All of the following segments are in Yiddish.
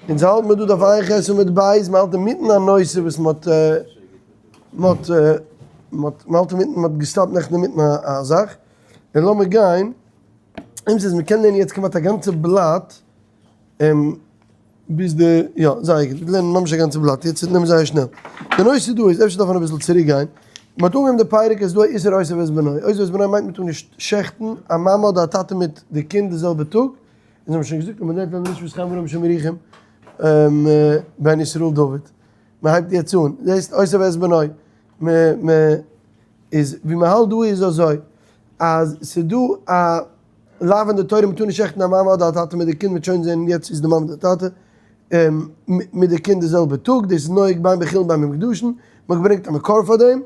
אונז האלט מיר דא דף ע"ח עמוד ב', מען האלט אינמיטן א נושא וואס מען האט, מען האט, מען האט, מען האלט אינמיטן, מען האט געסטאפט נעכטן אינמיטן א זאך, און לאמיר גיין, אמת איז מען קען לערנען יעצט כמעט א גאנצע בלאט, ביז די, יא, זייער גוט, מיר לערנען ממש א גאנצע בלאט, יעצט נעם זייער שנעל. די נושא דא איז, אפשר דארף מען אביסל צוריק גיין, מען האט אנגעהויבן די פרק איז דא א איסור אותו ואת בנו, אותו ואת בנו מיינט מען טאר נישט שעכטן א מאמע אדער א טאטע מיט די קינד די זעלבע טאג, אונז האבן שוין געזאגט אז מען לערנט לנו נשמת חיים אברהם שמריחים בן ישראל דוד, מען הייבט יעצט אן, זעסט אותו ואת בנו, מען מען איז ווי מען האלט דא איז אזוי, אז ס'איז דא א לאו אין די תורה מען טאר נישט שעכטן א מאמע אדער א טאטע מיט די קינד, מ'וועט שוין זען יעצט איז די מאמע אדער טאטע מיט די קינד די זעלבע טאג, דאס איז נוהג בין בחולין בין במוקדשין, מען האט געברענגט א מקור פאר דעם.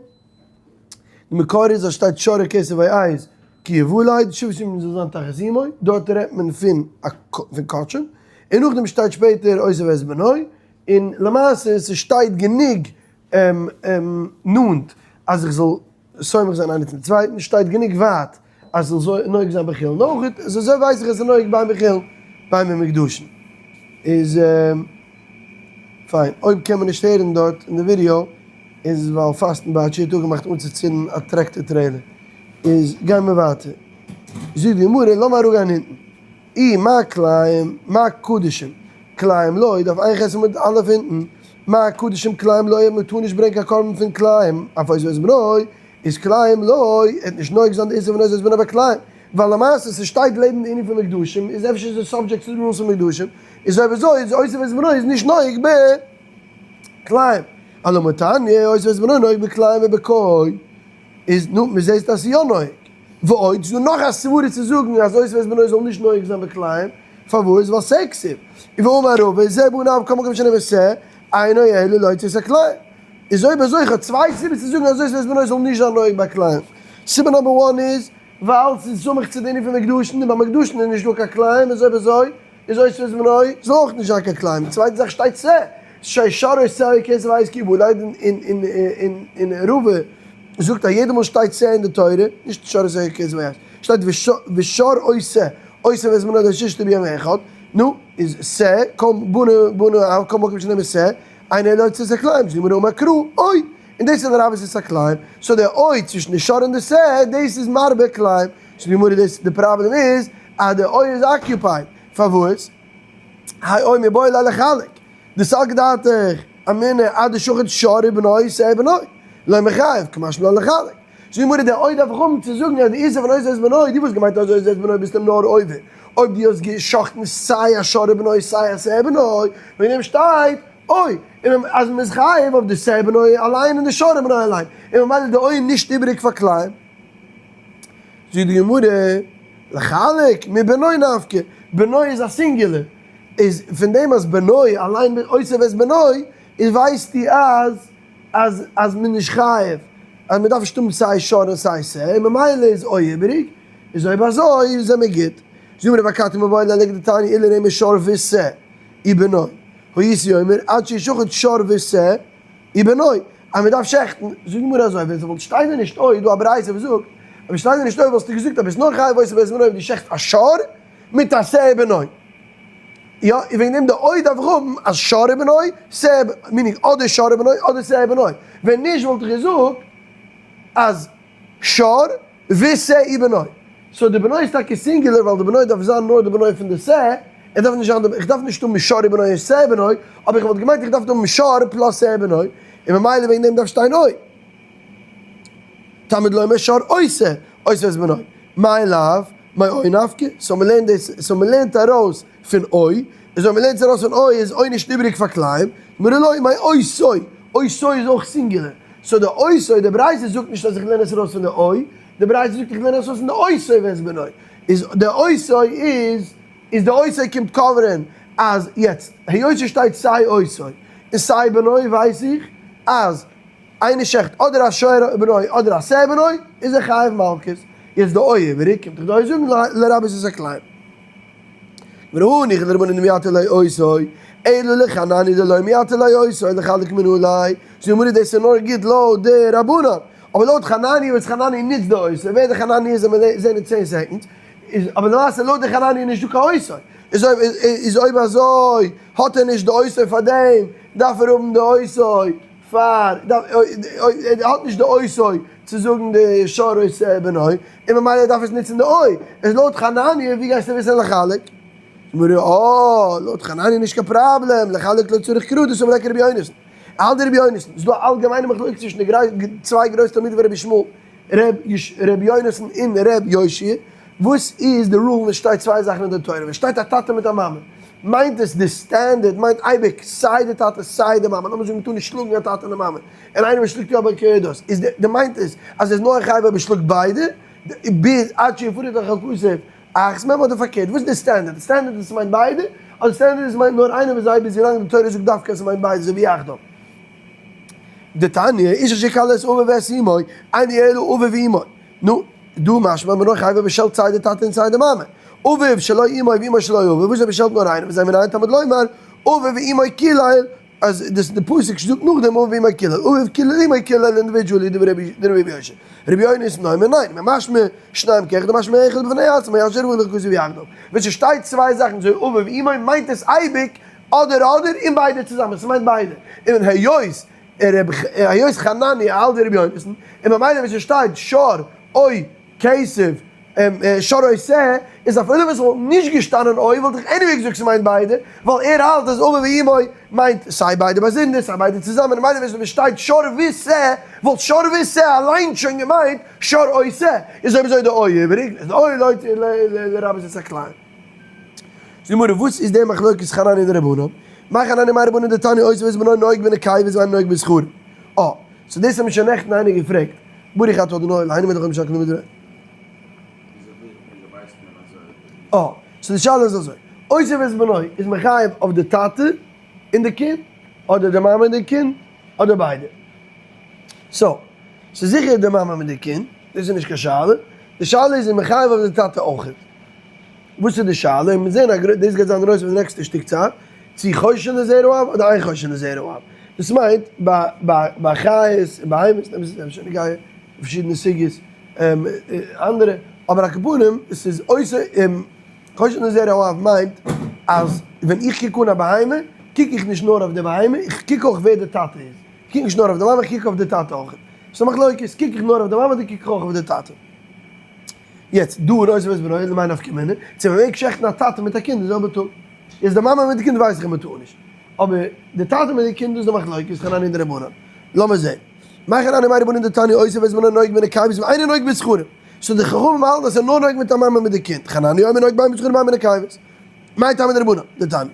די מקור איז אז שטייט שור הכשב והעז כי יוולד שבעת ימים זאל זיין תחת אמו, דארט רעדט מען פון א פון קדשים, און נאכדעם שטייט שפעטער אותו ואת בנו, און למעשה ס'שטייט גענוג נאנט אז איך זאל סומך זיין איינער צום צווייטן, שטייט גענוג ווייט אז איך זאל נוהג זיין בחולין אויך, איז אזוי ווייס איך אז ס'איז נוהג בין בחולין בין במוקדשין. איז פיין, אויב קען מען נישט הערן דארט אין די ווידיאו איז ווייל פאסטן באטשי האט אפגעמאכט אנצוצינדן א טרעקטער טרעילער. איז גיי מיר ווייטער. זאגט די גמרא, לאמיר אראפגיין אונטן. אי מה כלאים מה קדשים כלאים לא, דף ע"ח עמוד א' אונטן, מה קדשים כלאים לא, מען טאר נישט ברענגען קיין קרבן פון כלאים, אויף אותו ואת בנו, איז כלאים לא, ער האט נישט נוהג זיין די איסור פון אותו ואת בנו ביי כלאים, ווייל למעשה ס'שטייט לעבן די ענין פון מוקדשים, איז אפשר איז עס subject צו די rules פון מוקדשים, איז אויב אזוי איז אותו ואת בנו איז נישט נוהג בכלאים. אלא תניא, אותו ואת בנו נוהג בכלאים ובכוי, איז נו, מ'זעהט אז ס'איז יא נוהג. ועוד, ס'איז דא נאך א סברה צו זאגן אז אותו ואת בנו זאל נישט נוהג זיין בכלאים, פארוואס? ווייל שה כתיב, ואמר רבא, זה בניו כל מקום שנאמר שה, אינו אלא להוציא את הכלאים. איז אויב אזוי איך האב צוויי סיבות צו זאגן אז אותו ואת בנו זאל נישט זיין נוהג ביי כלאים. סיבה number one איז, ווייל ס'איז סמוך צו די ענין פון מוקדשין, און ביי מוקדשין איז נישטא קיין כלאים, איז אויב אזוי איז אותו ואת בנו זאל אויך נישט זיין קיין כלאים. די צווייטע זאך שטייט שה, ששר אותו הכשב והעז כי יולד, און רבא זאגט אז יעדע מאל שטייט שה אין די תורה, נישט שור שה הכשב והעז, שטייט ושור או שה, אותו ואת בנו לא תשחטו ביום אחד, נו, איז שה, כל בנה בנה אב, כל מקום שנאמר שה, אינו אלא להוציא את הכלאים, זאגט די גמרא אמר קרא, או, און דאס איז לרבות את הכלאים, so די או צווישן די שור און די שה, דאס איז מרבה כלאים, זאגט די גמרא דאס די פראבלעם איז אז די או איז occupied, פארוואס? האי או מיבעי ליה לחלק, דסלקא דעתך אמינא עד דשחט שור ובנו שה ובנו, לא מיחייב, קא משמע לן לחלק. זאגט די גמרא די או דארף איך האבן צו זאגן אז די איסור פון אותו ואת בנו, דו וואלסט געמיינט אז אותו ואת בנו ביסטו נאר עובר אויב דו האסט גע'שחט'ן סיי א שור ובנו סיי א שה ובנו, וועגן דעם שטייט או, און אז מען איז חייב אויף די שה ובנו אליין און די שור ובנו אליין, און ממילא איז די או נישט איבעריג פאר כלאים. זאגט די גמרא, לחלק מבנו נפקא, בנו איז א singular, איז פון דעם אז בנו אליין אותו ואת בנו, איז ווייסטו אז אז אז מען איז נישט חייב, אז מען דארף נישט האבן סיי שור און סיי שה, און ממילא איז או איבעריג, איז אויב אזוי זעמיר גוט. זאגט די גמרא ואכתי מיבעי ליה לכדתניא אילו נאמר שור ושה ובנו, הייתי אומר עד שישחט שור ושה ובנו, אז מען דארף שעכטן, זאגט די גמרא אזוי, ווען ס'וואלט שטיין ווען נישט או, איז דא א ברייתא וואס זאגט, אז ווען שטיין ווען נישט או וואלסטו געזאגט אז ביסט נאר חייב אותו ואת בנו אויב דו שעכטסט א שור מיט א שה ובנו. יא, און וועגן דעם די או דארף איך האבן אז שור ובנו, שה, meaning אדער שור ובנו אדער שה ובנו. ווען נישט וואלט איך געזאגט אז שור ושה ובנו. so די בנו איז טאקע singular ווייל די בנו דארף זיין נאר די בנו פון די שה, ער דארף נישט זיין די, איך דארף נישט האבן שור ובנו און שה ובנו, אבער איך וואלט געמיינט איך דארף האבן שור plus שה ובנו, און ממילא וועגן דעם דארף שטיין או. תלמוד לומר שור או שה, אותו ואת בנו. מאי לאו, מאו נפקא, so מ'לערנט דאס, so מ'לערנט ארויס פון או, איז אויב מ'לערנט עס ארויס פון או איז או נישט איבעריג פאר כלאים, גמרא לא, מאותו, אותו איז אויך singular, so די אותו, די ברייתא זאגט נישט אז איך לערן עס ארויס פון די או, די ברייתא זאגט איך לערן עס ארויס פון די אותו ואת בנו, איז די אותו איז, איז די אותו קומט cover ן אז יעצט היות עס שטייט סיי אותו און סיי בנו ווייס איך אז איינער שעכט אדער א שור ובנו אדער א שה ובנו איז ער חייב מלקות, יעצט די או איבעריג קומט דאך די או זאגן לרבות את הכלאים. והניחא לרבנן דמייתי ליה אותו, אלא לחנניה דלא מייתי ליה אותו, לחלק מנא ליה, זאגט די גמרא דאס איז נאר גוט לויט די רבנן, אבער לויט חנניה וואס חנניה נוצט די אותו, ווער די חנניה איז וועלן מיר זעהן אין צען seconds. איז אבער למעשה לויט די חנניה איז נישט דא קיין אותו, איז אויב איז אויב אזוי האט ער נישט די אותו פאר דעם, דארף ער האבן די אותו פאר, ער האט נישט די אותו צו זאגן די שור או שה בנו, און ממילא דארף עס נוצן די או, איז לויט חנניה ווי גייסטו וויסן לחלק? זאגט אה, לויט חנניה נישט קיין פראבלעם, לחלק לא צריך קרא, דאס איז אבער רבי יונתן. האלט דער רבי יונתן, ס'איז דא א אלגעמיינע מחלוקת צווישן די צוויי גרויסע תלמידים פון רבי ישמעאל, ר' יונתן און ר' יאשיה, וואס איז די rule ווען ס'שטייט צוויי זאכן אין די תורה, ווען שטייט א טאטע מיט א מאמע, מיינט עס די סטענדערט מיינט אייביג סיי די טאטע סיי די מאמע, לאמיר זאגן מ'טאר נישט שלאגן א טאטע און א מאמע, און איינער וואס שלאגט יא באקומט דאס, איז די מיינט עס אז עס איז נאר א חייב אויב ער שלאגט ביידע, ביז עד שיפרט לך הכתוב אחת מהם אדער פארקערט, וואס איז די סטענדערט? די סטענדערט איז ס'מיינט ביידע, אדער סטענדערט איז ס'מיינט נאר איינער פון זיי ביז ווילאנג די תורה זאגט דווקא אז ס'מיינט ביידע אזוי ווי יחדיו. דתניא, איש אשר יקלל את אביו ואת אמו, אינו אלא אביו ואמו. נו, דא משמע מנא חייב אויב ער שעלט סיי די טאטע און סיי די מאמע. אביו שלא אמו ואמו שלא אביו, וואס אויב ער שעלט נאר איינער פון זיי מנין תלמוד לומר, אביו ואמו קילל, אז דאס די פסוק זאגט נאכדעם אביו ואמו קילל, אביו קילל אמו קילל אינדיווידזשועלי דרבי יאשיה. רבי יונתן אומר ניין, ממשמע שניים כאחד ומשמע אחד בפני עצמו, אשר הוא לך כתוב יחדיו. ווען ס'שטייט צוויי זאכן אזוי אביו ואמו מיינט עס אייביג אדער אדער און ביידע צוזאמען, ס'מיינט ביידע. און היות היות חנניה האלט ווי רבי יונתן, און ממילא ווען ס'שטייט שור או כשב שור או שה, איז אפילו ווען ס'וואלט נישט געשטאנען או וואלט איך anyway געזאגט ס'מיינט ביידע, ווייל ער האלט אז אביו ואמו מיינט סיי ביידע באזונדער סיי ביידע צוזאמען, ממילא ווען ס'שטייט שור ושה וואלט שור ושה אליינס שוין געמיינט שור או שה, איז אויב אזוי די או איבעריג, איז די או לויט לרבות את הכלאים. זאגט די גמרא, וואס איז די מחלוקת חנניה און די רבנן? מאי חנניה מאי רבנן דתניא אותו ואת בנו נוהג בנקבות ואינו נוהג בזכרים. אה, so דאס האט מיר שוין נעכטן איינער געפרעגט, ברוך אתה אדוני אלהינו מלך העולם שהכל נהיה בדברו. אה, so די שאלה איז אזוי, אותו ואת בנו איז מחייב אויף די טאטע און די קינד, אדער די מאמע און די קינד, אדער ביידע? so, ס'איז זיכער די מאמע מיט די קינד, דאס איז נישט קיין שאלה, די שאלה איז איז מחייב אויף די טאטע אויכעט. וואס איז די שאלה? און מיר זעהן א דאס גייט זיין גרויס פאר די נעקסטע שטיק צייט, צו חוששין לזרע האב אדער אין חוששין לזרע האב. דאס מיינט ביי ביי ביי חיות און בהמות, דעם איז אפשר נוגע פארשידענע סוגיות אנדערע, אבער על כל פנים עס איז אויסער חוששין לזרע האב מיינט אז ווען איך קוק אן א בהמה קוק איך נישט נאר אויף די בהמה, איך קוק אויך ווער די טאטע איז. איך קוק נישט נאר אויף די מאמע איך קוק אויף די טאטע אויך. ס'איז א מחלוקת, קוק איך נאר אויף די מאמע אדער קוק איך אויך אויף די טאטע? יעצט דא אין אותו ואת בנו איז למאי נפקא מינה צו מען מעג שעכטן א טאטע מיט א קינד די זעלבע טאג. יעצט די מאמע מיט די קינד ווייס איך אז מען טאר נישט. אבער די טאטע מיט די קינד דאס איז די מחלוקת חנניה און די רבנן. לאמיר זעהן. מאי חנניה מאי רבנן דתניא אותו ואת בנו נוהג בנקבות ואינו נוהג בזכרים. so די חכמים האלטן אז ס'איז נאר נוהג מיט א מאמע מיט די קינד. חנניה אומר נוהג בין בזכרים בין בנקבות. מאי טעמא דרבנן דתניא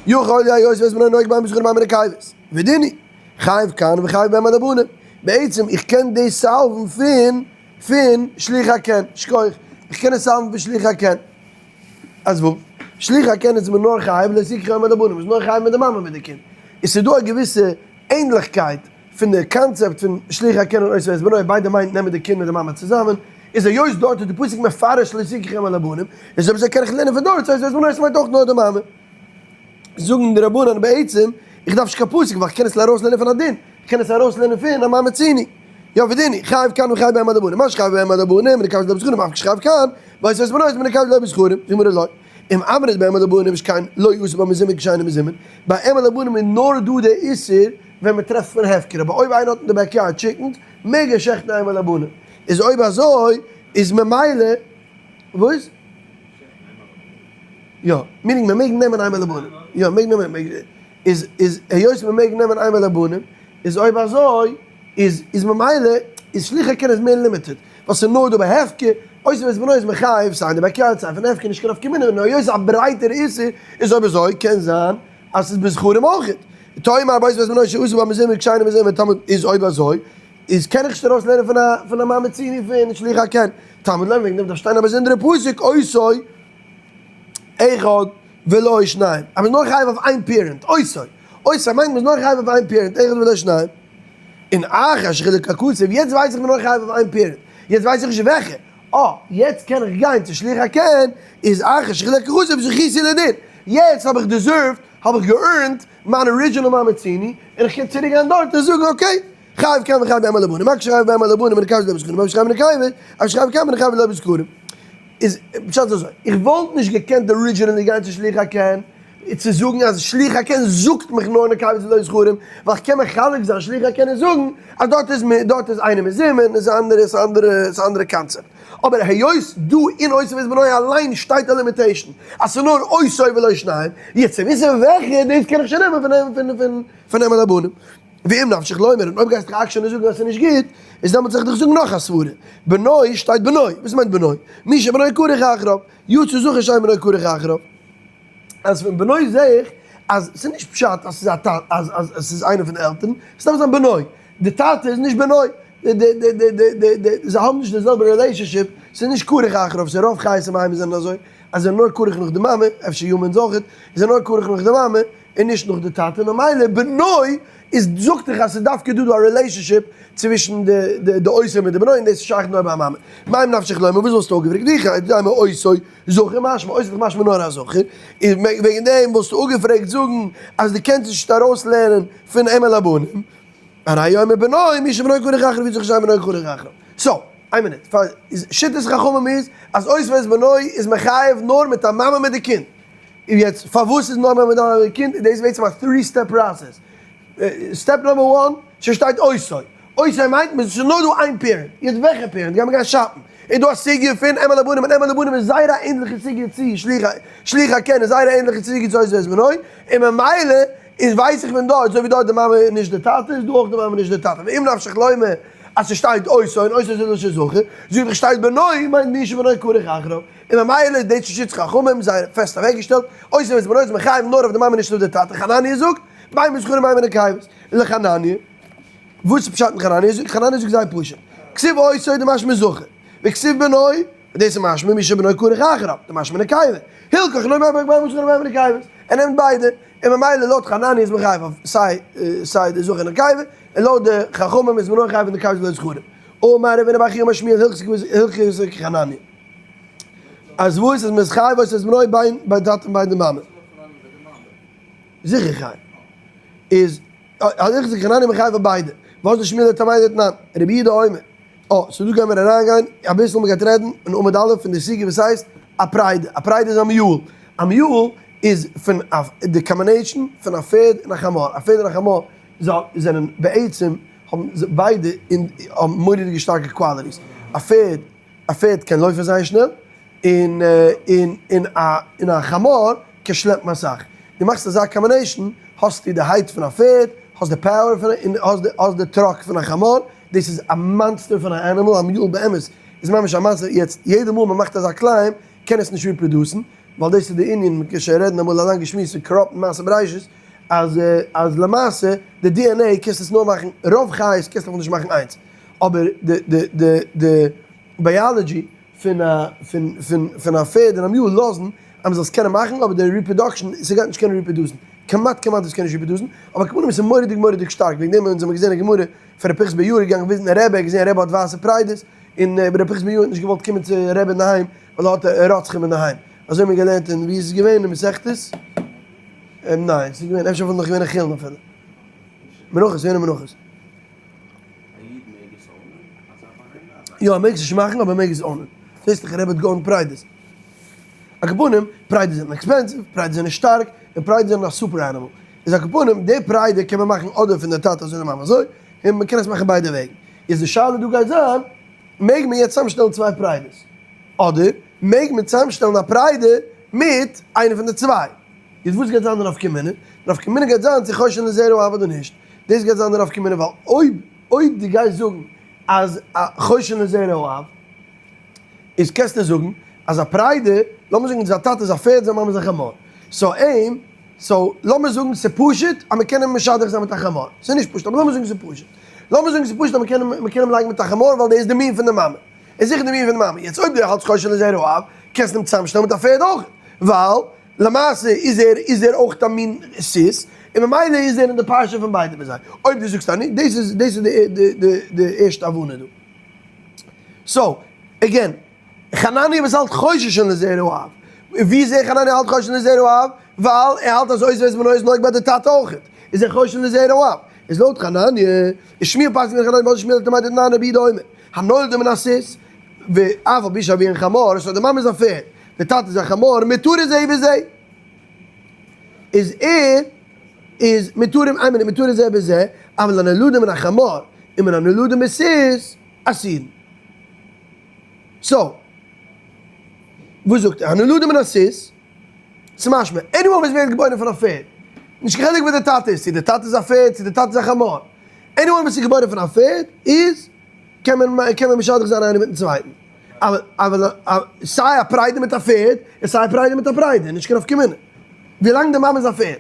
יכול יהא אותו ואת בנו נוהג בין בזכרים בין בנקבות. ודין הוא. חייב כאן וחייב באם על הבנים. בעצם איך קען דאס solve ן פון. פון שילוח הקן, שכוח, איך קען עס solve ן פון שילוח הקן. אז וואו? שילוח הקן איז מען נאר חייב לא תקחו אם על הבנים, מ'איז נאר חייב מיט די מאמע מיט די קינד. עס איז דא א געוויסע ענדליכקייט פון די קאנצעפט פון שילוח הקן און אותו ואת בנו, ביידע מיינט נעמען די קינד מיט די מאמע צוזאמען, איז היות דארט איז די פסוק מפרש לא תקחו אם על הבנים, איז אויב אזוי קען איך לערנען פון דארט אותו ואת בנו עס מיינט אויך נאר די מאמע. זאגן די רבנן בעצם, איך דארף נישט קיין פסוק ווייל איך קען עס ארויסלערנען פון א דין, איך קען עס ארויסלערנען פון א מה מצינו. יא ודין הוא, חייב כאן וחייב באם על הבנים, מה שחייב באם על הבנים בנקבות ולא בזכרים, אף כשחייב כאן, באותו ואת בנו איז בנקבות ולא בזכרים, זאגט גמרא לא. אם אמרת באם על הבנים שכן לא עשה בה מזומן כשאינו מזומן, ביי אם על הבנים איז נאר דא די איסור ווען מען טרעפט פון הפקר, אבער אויב איינער האט אין די backyard chickens מעג ער שעכטן אם על הבנים, איז אויב אזוי איז ממילא וואס? יא, meaning מען מעג נעמען אם על הבנים, יא מעג נעמען, איז איז היות מען מעג נעמען אם על הבנים, איז אויב אזוי איז איז ממילא איז שילוח הקן איז מער limited, ווייל ס'איז נאר דא ביי הפקר, אותו ואת בנו איז מחייב סיי אין די backyard סיי פון הפקר נישט קיין נפקא מינה, נאר היות ס'איז א ברייטער איסור איז אויב אזוי קען זיין אז ס'איז בזכרים אויכעט. תאמר באותו ואת בנו שעשה בה מזומן כשאינו מזומן תלמוד איז אויב אזוי איז קען איך נישט ארויס לערנען פון א פון א מה מצינו פון שילוח הקן תלמוד לומר וועגן דעם דארף שטיין א באזונדערע פסוק אותו אחד ולא שניים אז מ'איז נאר חייב אויף איין parent אותו אותו מיינט מ'איז נאר חייב אויף איין parent אחד ולא שניים און אחר שחילק הכתוב יעצט ווייס איך מ'איז נאר חייב אויף איין parent יעצט ווייס איך נישט וועלכע אה יעצט קען איך גיין צו שילוח הקן איז אחר שחילק הכתוב זכיתי לדין יעצט האב איך deserved האב איך גע earned מיין original מה מצינו און איך קען צוריק גיין דארט און זאגן okay חייב כאן וחייב באם על הבנים, מה כשחייב באם על הבנים בנקבות ולא בזכרים, אף שחייב בנקבות, אף שחייב כאן בנקבות ולא בזכרים. איז פשט איז אזוי, איך וואלט נישט געקענט originally גיין צו שילוח הקן צו זאגן אז שילוח הקן זאגט מיך נאר נקבות ולא זכרים, ווייל איך קען מחלק זיין שילוח הקן און זאגן אז דארט איז דארט איז איינער מזומן איז אנדערע איז אנדערע איז אנדערע קאנצעפט. אבער היות דא אין אותו ואת בנו אליין שטייט א limitation אז ס'איז נאר אותו ולא שניים, יעצט צו וויסן וועלכע, דאס קען איך שוין נעמען פון פון פון אם אל הבנים. ואם נפשך לומר, און אויב גייסטו דיך עקשנ'ען און זאגן אז ס'איז נישט גוט, איז דעמאלטס זאל איך דיך זאגן נאך א סברה, בנו שטייט בנו, וואס מיינט בנו? מי שבנו כרוך אחריו, יצא זכר שאין בנו כרוך אחריו. אז פון בנו זעה איך אז ס'איז נישט פשט אז ס'איז א טאטע אז אז ס'איז איינער פון די עלטערן, ס'דארף זיין בנו, די טאטע איז נישט בנו, די די די די די די די זיי האבן נישט די זעלבע relationship, ס'איז נישט כרוך אחריו, ס'איז רוב חיות און בהמות זענען אזוי, אז זיי זענען נאר כרוך נאך די מאמע, אפשר humans אויכעט, זיי זענען נאר כרוך נאך די מאמע, און נישט נאך די טאטע, ממילא בנו איז זאגט דיך אז ס'איז דווקא דא דא א relationship צווישן די די די אותו מיט די בנו און דאס איז שייך נאר ביי א מאמע. מאי נפשך לומר וואס וואלסטו אפגעפרעגט דיך אז דהיינו אותו זכר משמע אותו איז דאך משמע נאר א זכר איז וועגן דעם וואלסטו אפגעפרעגט זאגן אז דו קענסט נישט ארויסלערנען פון אם אל הבנים הרי הוא אומר בנו מי שבנו כרוך אחריו ויצא זכר שאין בנו כרוך אחריו. so, איין מינוט, פאר שיטת חכמים איז אז אותו ואת בנו איז מחייב נאר מיט א מאמע מיט די קינד. און יעצט פארוואס איז נאר מיט א קינד, דאס איז בעצם א three step process, step number one, ס'שטייט אותו, אותו מיינט מען ס'איז נאר דא איין parent, יעצט וועלכע parent, גיימיר גיין shop ן, איז דא א סוגיא פון אם אל הבנים, און אם אל הבנים איז זייער א ענדליכע סוגיא צו שילוח, שילוח הקן איז זייער א ענדליכע סוגיא צו אותו ואת בנו, און ממילא איז ווייס איך פון דארט, אזוי ווי דארט די מאמע איז נישט די טאטע, איז דא אויך די מאמע נישט די טאטע, ואם נפשך לומר אז ס'שטייט אותו און אותו איז לשון זכר, זאג איך שטייט בנו מיינט מי שבנו כרוך אחריו. און ממילא איז די שיטת חכמים זייער פעסט אוועקגעשטעלט, אותו ואת בנו איז מחייב נאר אויף די מאמע נישט אויף די טאטע, חנניה זאגט, בין בזכרים בין בנקבות, לחנניה, וואס איז פשט אין חנניה זאגט, חנניה זאגט זייער פשוט, כתיב אותו דמשמע זכר, וכתיב בנו, דאס איז משמע מי שבנו כרוך אחריו, דמשמע נקבה, הלכך לא מימר בין בזכרים בין בנקבות, ער נעמט ביידע, און ממילא לויט חנניה איז מחייב אויף סיי סיי די זכר און נקבה, און לויט די חכמים איז מען נאר מחייב אויף נקבות ולא זכרים. אמר רב הונא בר חייא אמר שמואל הלכתא כחנניה. אז וואס אז מ'איז חייב אותו ואת בנו בין ביי טאטע און ביי די מאמע. זיכער חייב. איז הלכתא כחנניה מחייב אויף ביידע. וואס די שמואל לטעמיה דתנן. רבי יהודה אומר. אה, so דא גיימיר אריינגיין אביסל מ'גייט רעדן אין עמוד א' פון די סוגיא וואס הייסט א פריידע. א פריידע איז א mule. א mule איז פון א די combination פון א פערד און א חמור. א פערד און א חמור זענען בעצם האבן ביידע און האבן מורא'דיגע שטארקע qualities. א פערד א פערד קען לויפן זייער שנעל, און און און א און א חמור קען שלעפן אסאך. דו מאכסט אזא combination האסטו די height פון א פערד, האסט די power פון און האסט די האסט די truck פון א חמור, דאס איז א monster פון א animal, א mule באמת איז ממש א monster, יעצט יעדע מאל מען מאכט אזא claim קען עס נישט reproduce ן, ווייל דאס איז די ענין, מען קען שוין רעדן אמאל א לאנגע שמועס פון corrupt ן מעשה בראשית, אז אז למעשה די DNA קענסט עס נאר מאכן, רוב חיות קענסטו נאך נישט מאכן איינס, אבער די די די די biology פון א פון פון פון א פערד און א mule לאזן אז מען זאל עס קענען מאכן, אבער די reproduction ס'גייט נישט קענען reproduce ן, כמעט כמעט עס קען נישט reproduce ן, אבער כמובן עס איז מורא'דיג מורא'דיג שטארק, וועגן דעם אונז האבן געזען אין גמרא פון ר' פנחס בן יאיר געגאנגען וויזן רבי, ער האט געזען רבי האט ווייסע פריידעס, און ר' פנחס בן יאיר האט נישט געוואלט קומען צו רבי אינדערהיים ווייל ער האט רוצחים אינדערהיים, אזוי האט מען געלערנט אין ווי איז עס געווען אין מסכת? ניין ס'איז געווען אפשר וואלט נאך געווען אין חולין אפילו. מנחות, ס'איז געווען אין מנחות. יא ער מעג עס נישט מאכן אבער ער מעג עס own ען. זעסט דאך רבי האט גע own ט פריידעס. על כל פנים, פריידעס זענען expensive, פריידעס זענען שטארק, און פריידעס זענען א super animal. איז על כל פנים, די פריידע קען מען מאכן אדער פון די טאטע אזוי און די מאמע אזוי, און מען קען עס מאכן ביידע וועגן. איז די שאלה דא גייט זיין, מעג מען יעצט צוזאמשטעלן צוויי פריידעס? אדער מעג מען צוזאמשטעלן א פריידע מיט איינע פון די צוויי? יעצט וואס גייט זיין די נפקא מינה? די נפקא מינה גייט זיין צו חוששין לזרע האב אדער נישט. דאס גייט זיין די נפקא מינה ווייל אויב אויב דו גייסט זאגן אז חוששין לזרע האב איז קענסטו זאגן אז א פריידע, לאמיר זאגן זיין טאטע איז א פערד זיין מאמע איז א חמור, so אים, so לאמיר זאגן ס'איז פשוט אז מ'קען אים משדך זיין מיט א חמור, ס'איז נישט פשוט אבער לאמיר זאגן ס'איז פשוט, לאמיר זאגן ס'איז פשוט אז מ'קען אים מ'קען אים לייגן מיט א חמור ווייל דאס איז די מין פון די מאמע, איז זיכער די מין פון די מאמע, יעצט אויב דו האלטסט חוששין לזרע האב קענסטו אים צוזאמשטעלן מיט א פערד אויך, ווייל למעשה איז ער איז ער אויך א מין סוס, און ממילא איז ער אין די פרשה פון ביידע ביי זיי, אויב דו זאגסט אז נישט, דאס איז דאס איז די די די די ערשטע הבנה דא. so, again, חנניה וואס האלט חוששין לזרע האב, ווי זעה איך חנניה האלט חוששין לזרע האב? ווייל ער האלט אז אותו ואת בנו איז נוהג ביי די טאטע אויכעט, איז ער חוששין לזרע האב. איז לויט חנניה, איז שמואל פסק'נט ווי חנניה ווייל שמואל האט געמיינט דתנן רבי יהודה אומר, הנולדה מן הסוס. ואף על פי שאביהן חמור, so די מאמע איז א פערד, די טאטע איז א חמור, מותרין זה בזה. איז ער איז מותרים איין מינוט מותרין זה בזה, אבל הנולדים מן החמור ומן הנולדים מסוס אסורין. so, וואס זאגט ער? הנולדים מן הסוס, ס'משמע, anyone וואס ווערט געבוירן פון א פערד, נישט קיין חילוק ווער די טאטע איז, צו די טאטע איז א פערד צו די טאטע איז א חמור, anyone וואס איז געבוירן פון א פערד איז קען מען קען מען משדך זיין איינער מיטן צווייטן, אבער אבער סיי א פריידע מיט א פערד און סיי א פריידע מיט א פריידע, נישט קיין נפקא מינה ווילאנג די מאמע איז א פערד,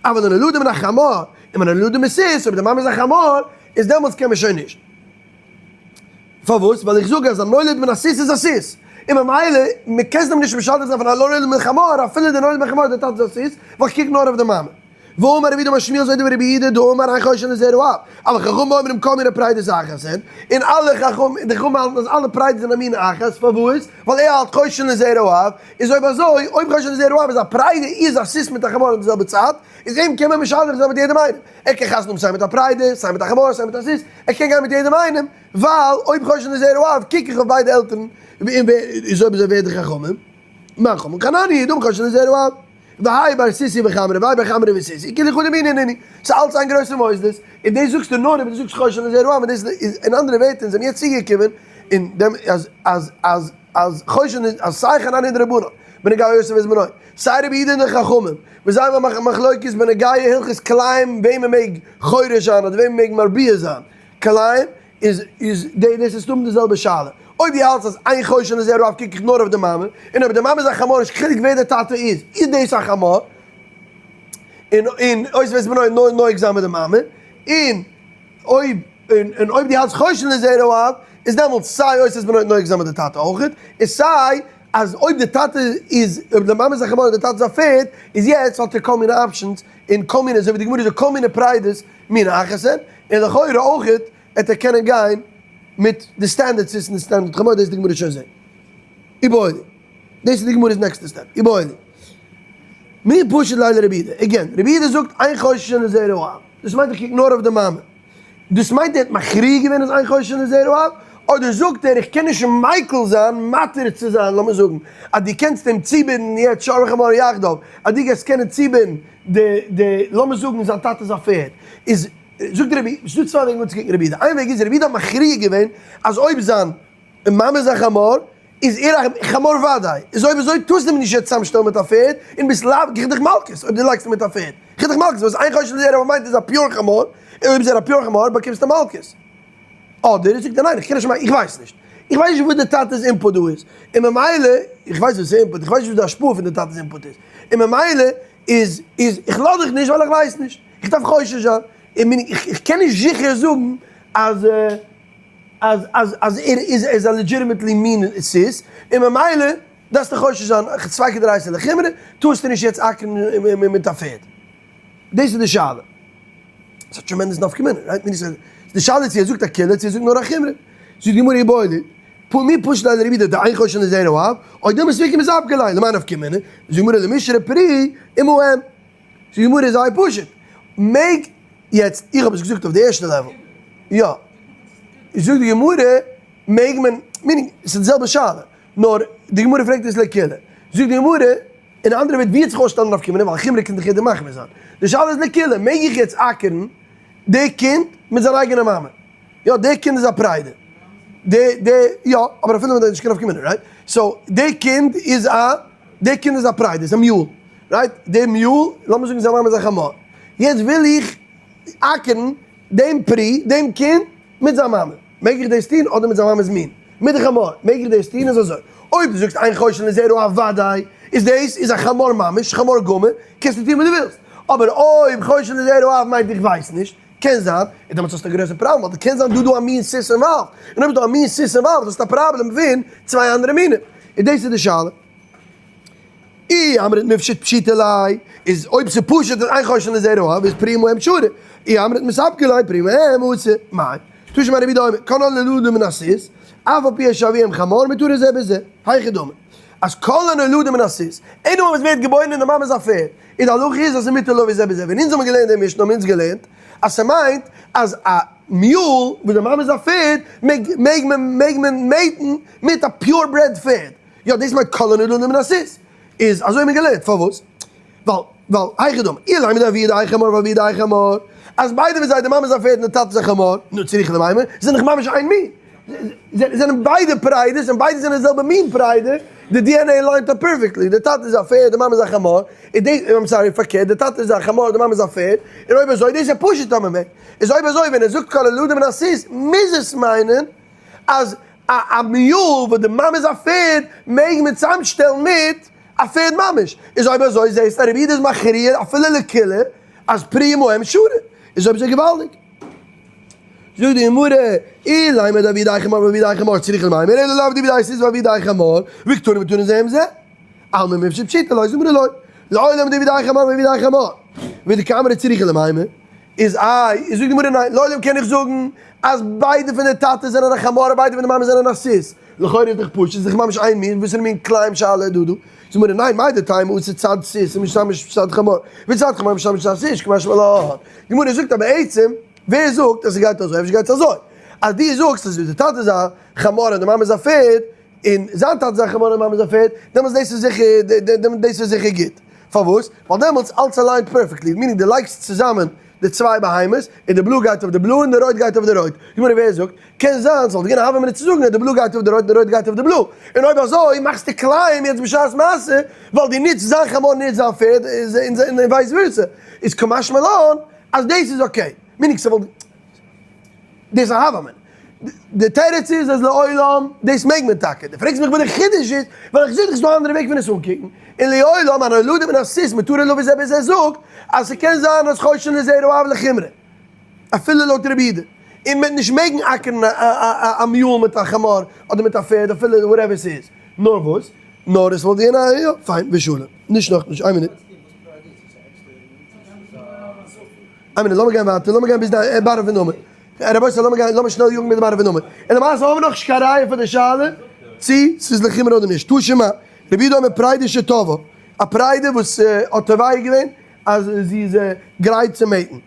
אבל הנולדים מן החמור ומן הנולדים מסוס, אויב די מאמע איז א חמור איז דעמאלטס קען מען שוין נישט. פארוואס? ווייל איך זאג אז א נולד מן הסוס איז א סוס, און ממילא מען קען זיך נישט משדך זיין פון א נולד מן חמור אפילו די נולד מן חמור די טאטע איז א סוס, ווייל איך קוק נאר אויף די מאמע. ואמר רב יהודה אמר שמואל אזוי דברי רבי יהודה דאמר אין חוששין לזרע האב, אבל חכמים אומרים כל מיני פרידות אחת הן, און אלע חכמים, די חכמים האלטן אז אלע פרידות זענען א מין אחת, פארוואס? ווייל ער האלט חוששין לזרע האב, איז אויב אזוי, אויב חוששין לזרע האב איז א פרידה איז א סוס מיט א חמור אין די זעלבע צייט, איז אים קען מען משדך זיין מיט יעדעם איינעם, ער קען חתונה האבן סיי מיט א פרידה, סיי מיט א חמור, סיי מיט א סוס, ער קען גיין מיט יעדעם איינעם, ווייל אויב חוששין לזרע האב קוק איך אויף ביידע עלטערן, און איז אויב אזוי ווער די חכמים? מה חכמים? חנניה דאמר חוששין לזרע האב. והאי בר סוסיא וחמרא והאי בר חמרא וסוסיא כולהו חדא מינא נינהו, ס'איז אלץ איין גרויסע מוסדות, און דאס זאגסטו נאר אויב דו זאגסט חוששין לזרע האב, און דאס איז אין אנדערע ווערטער אונז זעמיר יעצט צוגעקומען אין דעם אז אז אז אז חוששין איז אז סיי חנניה און די רבנן בנוגע יוסף את בנו, סיי רבי יהודה און די חכמים וואס זיי האבן א מחלוקת בנוגע הלכות כלאים וועם מ'מעג חורש זיין אדער וועם מ'מעג מרביע זיין כלאים, איז איז די דאס איז סתם די זעלבע שאלה. אויב דו האלטסט אז אין חוששין לזרע אב קוק איך נאר אויף די מאמע, און אויב די מאמע איז א חמור נישט קיין חילוק ווער די טאטע איז, איז דאס א חמור, און און אותו ואת בנו נאר נוהג זיין מיט די מאמע, און אויב און און אויב דו האלטסט חוששין לזרע אב, איז דעמאלטס סיי אותו ואת בנו נוהג זיין מיט די טאטע אויכעט, און סיי אז אויב די טאטע איז אויב די מאמע איז א חמור און די טאטע איז א פערד, איז יעצט האט ער כל מיני options, און כל מיני אזוי ווי די גמרא זאגט כל מיני פריידות מין אחת הן, און לכאורה אויכעט עט ער קענען גיין מיט די standard סוס און די standard חמור, דאס איז די גמרא שוין זעהן. איבעיא להו. דאס איז די גמרא'ס נעקסטע step. איבעיא להו. מי פשט ליה לרבי יהודה. again, רבי יהודה זאגט אין חוששין לזרע האב. דאס מיינט איך קוק נאר אויף די מאמע. דאס מיינט ער האט מכריע געווען אז אין חוששין לזרע האב? אדער זאגט ער איך קען נישט מיקל זיין מתיר צו זיין לאמיר זאגן אז דו קענסט אים צובינדן יעצט שור וחמור יחדיו אז דו גייסט קענען צובינדן די די לאמיר זאגן זיין טאטע איז א פערד איז זאגט רבי ס'איז דא צוויי וועגן אנצוקוקן רבי יהודה איין וועג איז רבי יהודה האט מכריע געווען אז אויב זיין מאמע איז א חמור איז ער א חמור וודאי איז אויב אזוי טארסטו אים נישט יעצט צוזאמשטעלן מיט א פערד און ביסט לאו גיך דיך מלקות אויב דו לייגסט אים מיט א פערד גיך דיך מלקות וואס אין חוששין לזרע אב מיינט איז א pure חמור און אויב איז ער א pure חמור באקומסטו מלקות אדער זאגט ער ניין איך קען נישט איך ווייס נישט איך ווייס נישט וואס די טאטע'ס input דא איז און ממילא איך ווייס וואס input איך ווייס נישט וואס די השפעה פון די טאטע'ס input איז און ממילא איז איז איך לאז דיך נישט ווייל איך ווייס נישט, איך דארף חושש זיין, און מין איך קען נישט זיכער זאגן אז אז אז אז ער איז איז א legitimately מין סוס, און ממילא דארפסטו חושש זיין, ספיקא דאורייתא לחומרא, טארסטו נישט יעצט אקערן מיט א פערד. דאס איז די שאלה. ס'האט tremendous נפקא מינה, right? די שאלה איז צו ער זאגט א קולא צו ער זאגט נאר א חומרא. זאגט די גמרא איבעיא להו, מי פשט ליה לרבי יהודה דאין חוששין לזרע האב, או דילמא ספוקי מספקא ליה, למאי נפקא מינה? זאגט די גמרא למישרי פרי עם האם. זאגט די גמרא איז זייער פשוט, מעג, יעצט איך האב עס געזאגט אויף די ערשטע level, יא, זאגט די גמרא מעג מען, meaning ס'איז די זעלבע שאלה, נאר די גמרא פרעגט עס לקולא, זאגט די גמרא, אין אנדערע ווערטער ווי האט זיך אויסשטעלן נפקא מינה, ווייל חומרא קען דאך יעדער מחמיר זיין, די שאלה איז לקולא, מעג איך יעצט אקערן די קינד מיט זיין אייגענע מאמע? יא די קינד איז א פריידע, די די יא אבער אפילו ווען נישט קיין נפקא מינה right, so די קינד איז א די קינד איז א פריידע איז א mule right, די mule לאמיר זאגן זיין מאמע איז א חמור, יעצט וויל איך אקערן דעם פרי דעם קינד מיט זיין מאמע, מעג איך דאס טון אדער מיט זיין מאמע'ס מין מיט די חמור מעג איך דאס טון איז אזוי אויב דו זאגסט אין חוששין לזרע האב אוודאי איז דאס איז א חמור ממש חמור גמור קענסטו טון וואס דו ווילסט, אבער אויב חוששין לזרע האב מיינט איך ווייס נישט קען זיין, און דעמאלטס האסטו א גרויסע פראבלעם, ווייל קען זיין דא דא א מין סוס involved, און אויב איז דא א מין סוס involved האסטו א פראבלעם פון צוויי אנדערע מינים, און דאס איז די שאלה. אי אמרת מיפשט פשיטא ליה, איז אויב ס'איז פשוט אז אין חוששין לזרע האב איז פרי עם האם שרי, אי אמרת מספקא ליה פרי עם האם אסור, מאי? תא שמע רבי יהודה אומר, כל הנולדים מן הסוס, אף על פי שאביהם חמור מותרין זה בזה, היכי דמי. אז כל הנולדים מן הסוס, איינער וואס ווערט געבוירן און די מאמע איז א פערד, און די הלכה איז אז ס'איז מותר לבוא זה בזה, ווען אונז האבן געלערנט די משנה האבן אונז געלערנט אז ס'מיינט אז א. mule וואס די מאמע איז א פערד מעג מעג מען מעג מען mate ן מיט א pure bred פערד? יא דאס מיינט כל הנולדים מן הסוס איז אזוי האט מען געלערנט פארוואס? ווייל ווייל היכי דמי אילימא דאבוה דהאי חמור ואבוה דהאי חמור אז ביידע פון זיי די מאמע איז א פערד און די טאטע איז א חמור נו צריכא למימר זענען דאך ממש איין מין זיי זענען ביידע פריידעס און ביידע זענען די זעלבע מין פריידע, די DNA line ט אפ perfectly, די טאטע איז א פערד די מאמע איז א חמור, און די, I'm sorry פארקערט, די טאטע איז א חמור די מאמע איז א פערד, און אויב אזוי דאס איז פשוט אז מ'מעג, איז אויב אזוי ווען ער זאגט כל הנולדים מן הסוס מוז עס מיינען אז א א mule וואס די מאמע איז א פערד מעג מען צוזאמשטעלן מיט א פערד ממש, איז אויב אזוי זעסטו אז רבי יהודה איז מכריע אפילו לקולא אז פרי אמהם שרי, איז אויב אזוי געוואלדיג. זאגט די גמרא, אילימא דאבוה דהאי חמור ואבוה דהאי חמור צריכא למימר אלא לאו דאבוה דהאי סוס ואבוה דהאי חמור וקתני מתורין זה עם זה, אלמא מיפשט פשיטא לא, זאגט די גמרא לא, לעולם דאבוה דהאי חמור ואבוה דהאי חמור ודקאמרת צריכא למימר, איז איי, איז זאגט די גמרא ניין, לעולם קען איך זאגן אז ביידע פון די טאטע זענען א חמור און ביידע פון די מאמע זענען א סוס, לכאורה איז דאך פשוט, ס'איז דאך ממש איין מין, וואסערע מין כלאים שאלה איז דא דא? זאגט די גמרא ניין, מהו דתימא אתי צד סוס ומשתמש צד חמור, וצד חמור משתמש צד סוס, קא משמע לן. די גמרא זאגט אז בעצם ווער זאגט אז ס'גייט אזוי? אפשר גייט עס אזוי אז דו זאגסט אז די טאטע איז א חמור און די מאמע איז א פערד, און זיין טאטע איז א חמור און די מאמע איז א פערד, דעמאלטס דאס איז זיכער דאס איז זיכער גוט. פארוואס? ווייל דעמאלטס אלץ aligned perfectly, meaning דו לייגסט צוזאמען די צוויי בהמות, און די בלוי גייט אויף די בלוי און די רויט גייט אויף די רויט. די גמרא ווער זאגט? קען זיין ס'וואלט געווען א הוה אמינא צו זאגן אז די בלוי גייט אויף די רויט און די רויט גייט אויף די בלוי. און אויב אזוי מאכסטו כלאים יעצט בשעת מעשה, ווייל דו נוצט זיין חמור און נוצט זיין פערד, און vice versa. איז קא משמע לן אז דאס איז okay. meaning ס'וואלט. דאס איז א הוה אמינא. די תירוץ איז אז לעולם דאס מעג מען טאקע. דו פרעגסט מיך וואס די חידוש איז, ווייל איך זאג דיך ס'איז דא א אנדערע וועג פון עס אנקוקן. און לעולם הנולדים מן הסוס מותרין לבא זה בזה זאגט אז ס'קען זיין אז חוששין לזרע האב לחומרא. אפילו לויט רבי יהודה. און מ'וועט נישט מעגן אקערן א mule מיט א חמור אדער מיט א פערד אפילו whatever ס'איז. נאר וואס? נאר עס וואלט געווען א יא פיין ושלום. נישט נאכנישט. איין מינוט. איין מינוט לאמיר גיין ווייטער לאמיר גיין ביז די bottom פון די עמוד. רבותי לאמיר גיין לאמיר שנעל יאגן מיט די bottom פון די עמוד. און למעשה האבן מיר נאכנישט קיין ראיה פאר די שאלה צי ס'איז לחומרא אדער נישט. תא שמע, רבי יהודה אומר פריידא שתבעה, א פריידא וואס האט תובע געווען אז זי איז גרייט צו mate ן.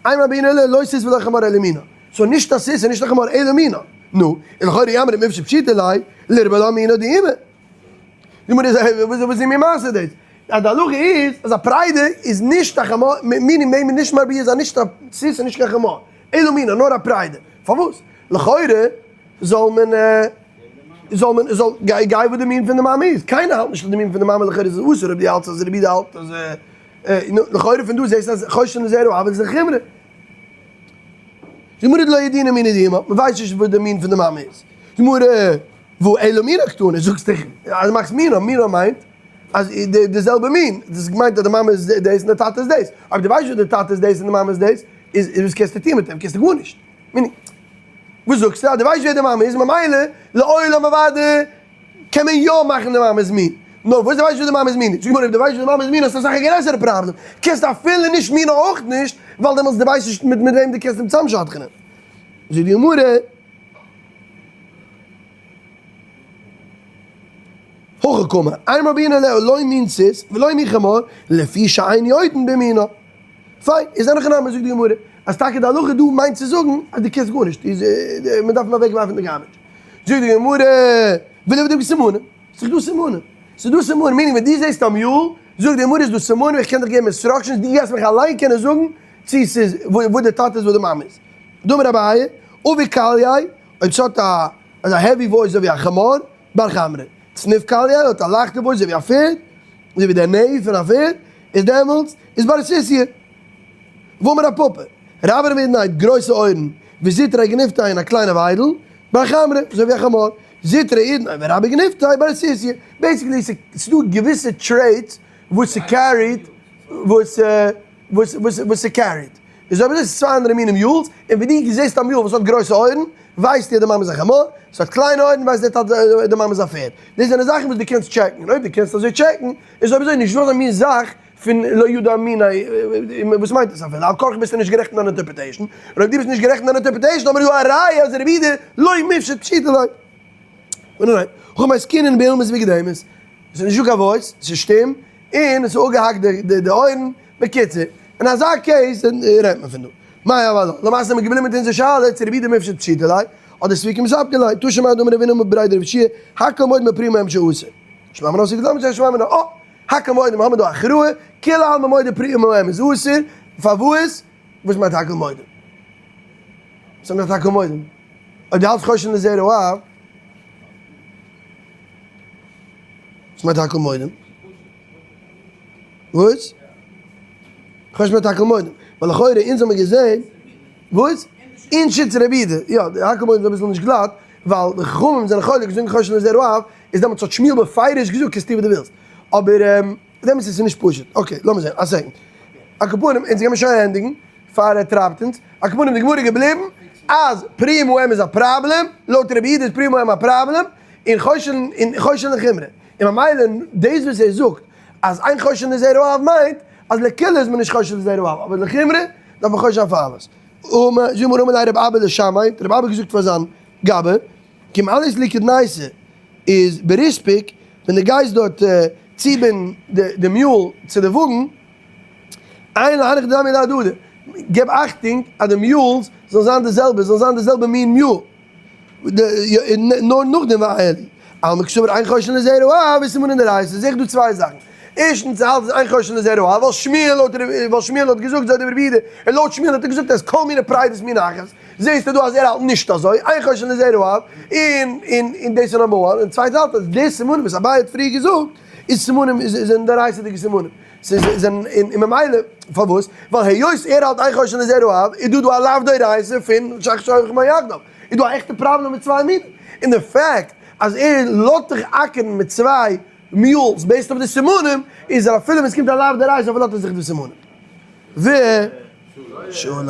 אין מרביעין עליה לא סוס ולא חמור אלא מינה. so נישט א סוס און נישט א חמור אלא מינה. נו, און לכאורה אי אמרת מיפשט פשיטא ליה, לירבי לה מינה דאימא. די גמרא איז וואס איז מיר מעשה דאס? אז די הלכה איז אז א פריידא איז נישט א חמור, מיני מעג מען נישט מרביע זיין נישט א סוס און נישט קיין חמור, אלא מינה נאר א פריידא. פארוואס? לכאורה זאל מען זאל מען זאל גיי גיי וואס די מין פון די מאמע איז, קיינער האלט נישט אז די מין פון די מאמע לכאורה איז אסור אויב די האלטסט אז רבי יהודה האלט אז נו לכאורה פון דא זעסטו אז חוששין לזרע האב איז לחומרא. די גמרא דלא ידעינן מינא דאימא, מען ווייסט נישט וואס די מין פון די מאמע איז. די גמרא והא אלא מינה קתני, זאגסט דאך אז מאכסט מינה, מינה מיינט אז די זעלבע מין, דאס מיינט אז די מאמע איז דאס און די טאטע איז דאס, אויב דו ווייסט נישט די טאטע איז דאס און די מאמע איז דאס, איז וואס קענסטו טון מיט אים, קענסטו גארנישט. וואס זאגסטו אז דו ווייסט ווער די מאמע איז, ממילא לעולם אוודאי קען מען יא מאכן די מאמע'ס מין, נאר וואס דו ווייסט וואס די מאמע'ס מין איז, זאג מיר אויב דו ווייסט וואס די מאמע'ס מין איז האסטו אסאך א גרעסערע פראבלעם, קענסט אפילו נישט מין אויך נישט, ווייל דעמאלטס דו ווייסט נישט מיט וועם דו קענסט אים צוזאמשדכנ'ען. זאגט די גמרא. הכי קאמר, אין מרביעין עליה לא מין סוס ולא מין חמור, לפי שאין יודעין במינה. פיין, איז אין הכי נמי זאגט די גמרא, אז טאקע די הלכה דא מיינט צו זאגן אז דו קענסט גארנישט, איז מען דארף אים אוועק ווארפן די garbage. זאגט די גמרא, וליבדוק בסימנים, ס'איז דא סימנים, ס'איז דא סימנים, meaning ווען דו זעסט א mule, זאגט די גמרא איז דא סימנים, איך קען דיך געבן instructions, דו גייסט מיך אליין קענען זאגן צו ס'איז וואס די טאטע איז וואס די מאמע איז. דאמר אביי, עבי קליה, אויב ס'האט א אזא heavy voice אזוי ווי א חמור, בר חמרא. צניף קליה האט א לייכטע voice אזוי ווי א פערד, אזוי ווי דער neigh פון א פערד, איז דעמאלטס איז בר סוסיא. ואמר רב פפא, רברבי אידניה האט גרויסע אויערן, וזוטרי גנפתיה און א קליינע וויידל, בר חמרא, אזוי ווי א חמור. זוטרי אודניה ורבי גנפתיה בר סוסיא. basically ס'דא געוויסע traits וואס ס'carry ט וואס וואס וואס ס'carry ט. איז אויב אזוי ס'איז צוויי אנדערע מינים mules, און ווען דו זעסט א mule וואס האט גרויסע אויערן, ווייסטו אז די מאמע איז א חמור, ס'האט קליינע אויערן ווייסטו אז די מאמע איז א פערד. דאס זענען זאכן וואס דו קענסט check ן, און אויב דו קענסט אזוי check ן, איז אויב אזוי נישט דא אזא מין זאך פון לא ידע מיניה, וואס מיינט עס אפילו? על כרחך ביסטו נישט גערעכט אין דיין interpretation, און אויב דו ביסט נישט גערעכט אין דיין interpretation האבן מיר דא א ראיה אז רבי יהודה לא מיפשט פשיטא ליה. און ניין, הכא במאי עסקינן באולמית ובגידומית, עס איז נישטא קיין voice, עס איז שטום, און עס איז אפגעהאקט די אויערן, בקיצור, אין אזא case רעדט מען פון דא. מאי הוה עלה? למעשה זעמיר געבליבן מיט אונזער שאלה צו רבי יהודה מפשט פשיטא ליה אדער ספיקא מספקא ליה, תא שמע דאמר רב הונא בריה דרב יהושע הכל מודים בפרי האם שאסור. שמע מינה ס'איז געלאפן שמע מינה אה! הכל מודים האמיר דא א הכרעה, כולי עלמא מודה פרי האם איז אסור, פארוואס? וואס מיינט הכל מודים? וואס מיינט הכל מודים? אויב דו האלטסט חוששין לזרע האב, וואס מיינט הכל מודים? וואס? חוששין מיינט הכל מודים. ווייל לכאורה אונז האמיר געזעהן, וואס? אין שיטת רבי יהודה, יא, די הכל מודים איז אביסל נישט גלאט, ווייל די חכמים זענען חולק זאגן חוששין לזרע האב, איז דעמאלטס האט שמואל בפירוש געזאגט קענסט טון וואס דו ווילסט. אבער דעמאלטס איז עס נישט פשוט. okay, לאמיר זעהן, א second. על כל פנים, אונז גיימיר שוין ענדיגן, פאר ער טרייבט אונז. על כל פנים, די גמרא איז געבליבן אז פרי האם איז א פראבלעם, לויט רבי יהודה איז פרי האם א פראבלעם, און חוששין און חוששין לחומרא. און ממילא דאס וואס ער זאגט אז אין חוששין לזרע האב מיינט אז לקולא איז מען נישט חושש לזרע האב, אבער לחומרא דארף מען חושש זיין פאר אלעס. זאג מיר אמר ליה רב אבא לשמעיה, האט רב אבא געזאגט פאר זיין גבאי, כי מעלית לקדנייתא איז בריספיק, ווען דו גייסט דארט צובינדן די mule צו די וואגן, עיין להנך דדמיא להדדי, געב אכטונג אז די mules זאלן זיין די זעלבע, זאלן זיין די זעלבע מין mule, נאר נאכדעם ואעלי, אלמא קסבר אין חוששין לזרע האב איז סימנין דאורייתא, זעה איך דא צוויי זאכן, ערשטנס האלט אז אין חוששין לזרע האב ווייל שמואל האט ווייל שמואל האט געזאגט זאגט דער רבי יהודה, און לויט שמואל האט ער געזאגט אז כל מיני פרדות מין אחת, זעהסטו דא אז ער האלט נישט אזוי, אין חוששין לזרע האב, און און און דאס איז number one, און צווייטנס האלט אז די סימנים וואס אביי האט פריער געזאגט איז סימנים איז זענען דאורייתא'דיגע סימנים. ס'איז זענען און ממילא פארוואס? ווייל היות ער האלט אין חוששין לזרע האב איז דא דא א לאו דאורייתא פון שח שוכב יחדיו איז דא א עכטע פראבלעם מיט צוויי מינים און די fact אז ער לאזט דיך אקערן מיט צוויי mules based אויף די סימנים איז ער אפילו ווען ס'קומט א לאו דאורייתא פארלאזט ער זיך די סימנים. ושלום.